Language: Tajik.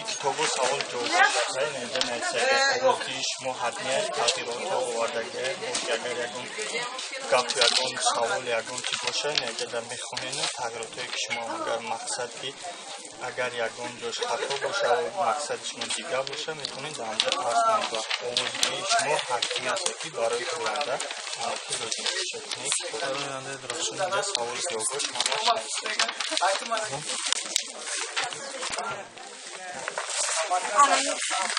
Китобо савол ҷавоб ки шумо ҳатмия тағйиротҳо овардагия боки, агар ягон гап, ягон савол, ягон чи боша, неҷада мехонену тағйиротҳое ки шумо, агар мақсад ки агар ягон ҷош хато боша, мақсади шумо дигар боша, метавонед дар ҳамҷа пас кунед ва овози шумо ҳатмӣ аст, ки барои оянда ки лозим бошад. Барои оянда дурахшон инҷа савол ҷавобош ҳамаш.